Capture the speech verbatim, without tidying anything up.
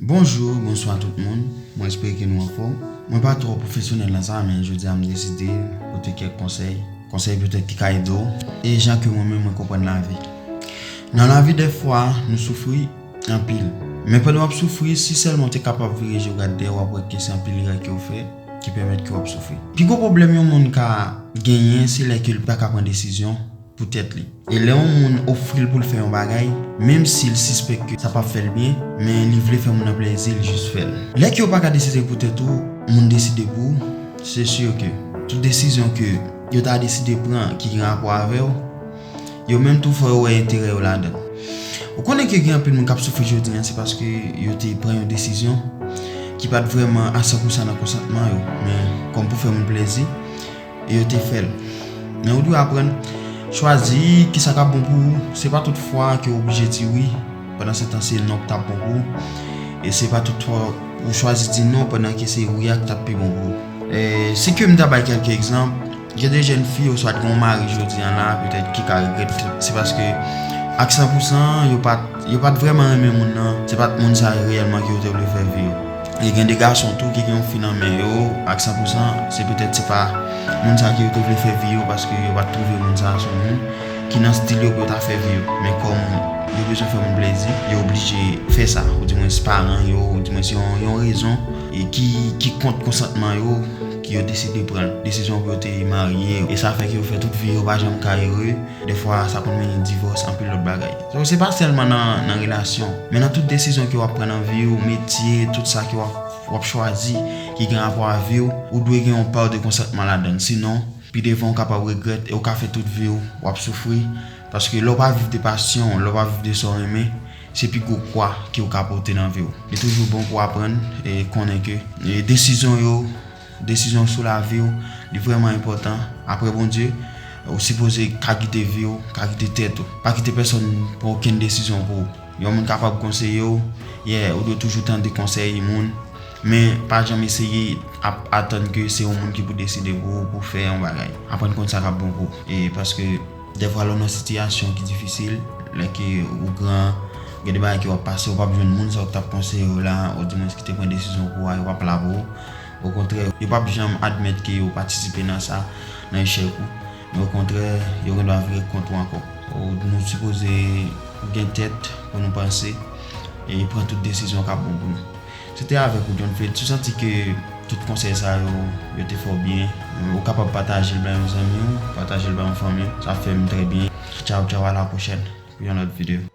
Bonjou, bonswa tout moun. Mwen espere ke nou anfòm. Mwen pa twò pwofesyonèl nan sa, men jodi a m deside pote kèk konsèy. Konsèy petèt ki ka ede w. E jan ke mwen menm mwen konprann lavi. Nan lavi dèfwa, nou soufri anpil. Men pandan w ap soufri, si sèlman w te kapab vire je w gad dèyè, w ap wè ke se anpil erè ke w fè ki pèmèt ke w ap soufri. Pi gwo pwoblèm yon moun ka genyen, se lè ke l pa ka pran desizyon pou tèt li. E lè yon moun ofri l pou l fè yon bagay, menm si l sispèk ke sa p ap fè l byen, men li vle fè moun nan plezi, li jis fè l. Lè ke w pa ka deside pou tèt ou, moun deside pou ou, se si ke tout desizyon ke yo ta deside pran ki gen rapò avè w, yo menm tou fò yo wè enterè yo ladan l. Ou konnen ke gen anpil moun k ap soufri jodi a, se paske yo te pran yon desizyon ki pa t vrèman a san pou san nan konsantman yo, men kòm pou fè moun plezi, e yo te fè l. Men ou dwe aprann chwazi kisa k ap bon pou ou. Se pa tout fwa ke w oblije di wi, pandan se tan se non k t ap bon pou ou. E se pa tout fwa ou chwazi di non pandan ke se wi a k t ap pi bon pou ou. E si ke m ta bay kèlke egzanp, gen de jèn fi oswa gen yon mari jodi a la, petèt ki ka regrèt, se paske ak san pou san, yo pa t, yo pa t vrèman renmen moun nan, se pa t moun sa reyèlman ke yo te vle fè vi yo. E gen de gason tou ki gen yon fi nan men yo, ak san pou san, se petèt se pa moun sa ke yo te vle fè vi yo, paske yo pa t twouve moun sa se yon moun ki nan stil yo pou yo ta fè vi yo. Men kòm yo bezwen fè moun plezi, yo oblije fè sa, oudimwens paran yo, oudimwens yon, yon rezon e ki, ki kont konsantman yo, ki yo deside pran desizyon pou yo te marye. E sa fè ke yo fè tout vi yo pa janm ka ere. Dèfwa, sa konn mennen divòs, anpil lòt bagay. So, se pa sèlman nan, nan relasyon, men nan tout desizyon ke w ap pran nan vi w, metye, tout sa ke w ap, w ap chwazi, ki gen rapò a vi w, ou dwe gen yon pa de konsantman ladan l. Sinon, pi devan, ou kapab regrèt e ou ka fè tout vi w, w ap soufri. Paske lè w pa viv de pasyon w, lè w pa viv de sa w renmen, se pi gwo kwa ke w ka pote nan vi w. Li toujou bon pou w aprann e konnen ke, e, desizyon yo, desizyon sou lavi w, li vrèman enpòtan. Apre Bondye, ou sipoze ka gide vi w, ka gide tèt ou. Pa kite pèsonn pran okenn desizyon pou ou. Yon moun kapab konseye w, yeah, ou dwe toujou tande konsèy moun, men pa janm eseye ap atann ke se yon moun ki pou deside pou ou, pou fè yon bagay. Aprann konn sa k ap bon pou ou. E paske dèfwa lè w nan sitiyasyon ki difisil, lè ke ou gran, gen de bagay ke w ap pase, ou p ap jwenn moun sa w t ap konseye w la, oudimwens ki te pran desizyon pou ou a, yo p ap la pou ou. Okontrè, yo p ap janm admèt ke yo patisipe nan sa, nan echèk ou. Men okontrè, yo gendwa vire kont ou ankò. Ou, nou sipoze gen tèt pou nou panse e pran tout desizyon k ap bon pou nou. Se te avèk ou, John Field. Si w santi ke tout konsèy sa yo, yo te fè w byen, ou kapab pataje l bay yon zanmi w, pataje l bay yon fanmi w. Sa ap fè m trè byen. Tchaw, tchaw, a la pwochèn pou yon lòt videyo.